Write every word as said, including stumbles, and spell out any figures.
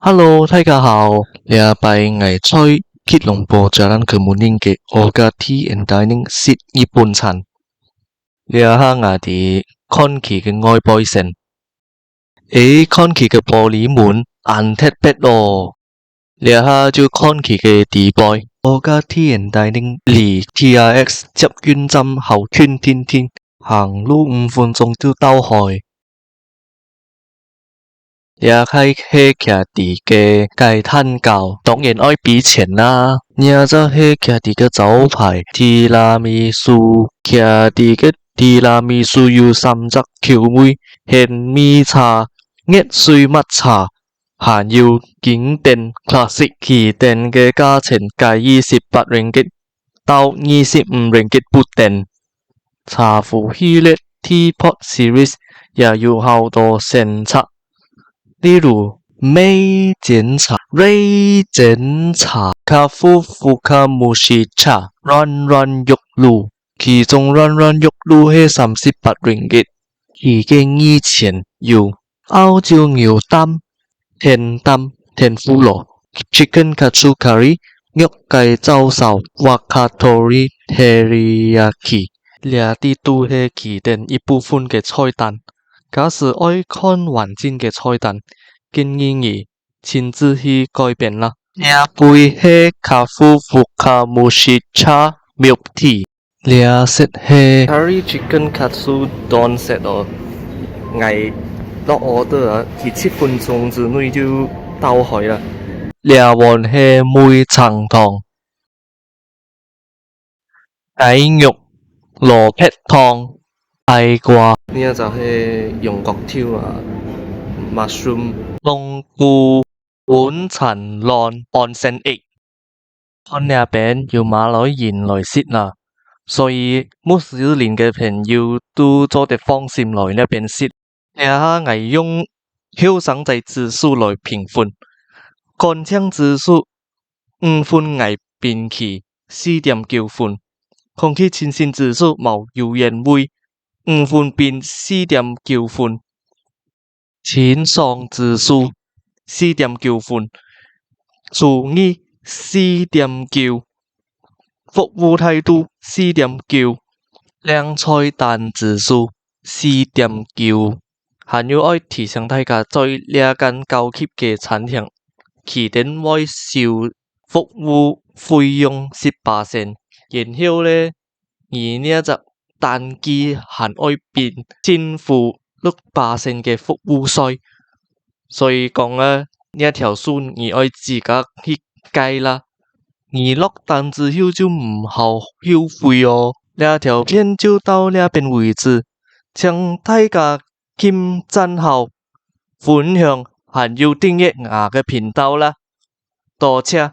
Hello，大家好，這擺𠊎在吉隆坡Jalan Kemuning个Ogati and Dining食日本餐。這下𠊎在看佢个外背先。誒，看佢个玻璃門，恁特別哦！這下就看佢个底背。Ogati and Dining離T R X捷運站好近定定，行路五分鐘就到海。 這个係徛在个雞蛋糕，當然愛畀錢啦。這隻係徛在个招牌提拉米蘇，徛在个提拉米蘇有三隻口味：鹹蜜茶、熱水抹茶，還有經典classic。佢等个價錢介於十八ringgit到二十五ringgit不等。 茶壺系列Teapot Series也有好多選擇，例如梅煎茶、瑞煎茶、Kafu Fukamushi茶、軟軟玉露，其中軟軟玉露係三十八ringgit。佢个二選有 澳洲牛蛋、甜蛋、天婦羅、chicken katsu curry、肉雞照燒、wakitori teriyaki。這兜都係佢等一部分个菜單。假使愛看完整个菜單，建議你親自去該片啦。這杯係Kafu Fukamushi茶milk tea。 這set係curry chicken katsu don set哦，𠊎落order啊，佢七分鐘之內就到海啦。這碗係梅菜湯、雞肉、蘿蔔湯、矮瓜。這隻係羊角豆啊，mushroom、冬菇、本產卵、onsen egg。 看這片有馬來人來食啦，所以穆斯林个朋友都做得放心來這片食。這下𠊎用後生仔指數來評分，乾淨指數五分𠊎評佢四點九分，空氣清新指數無油煙味，五分評四點九分。 清爽指數四點九分，廚藝四點九，服務態度四點九，靚菜單指數四點九。還有愛提醒大家，在這間高級个餐廳，佢等會收服務費用十巴仙，然後咧， 你這隻單據還愛分政府六巴仙个服務稅。所以講啊，這條數你愛自家去計啦。你落單之後就毋好後悔哦。這條片就到這片為止，請大家撳讚好、分享，還有訂閱𠊎个頻道啦。多謝。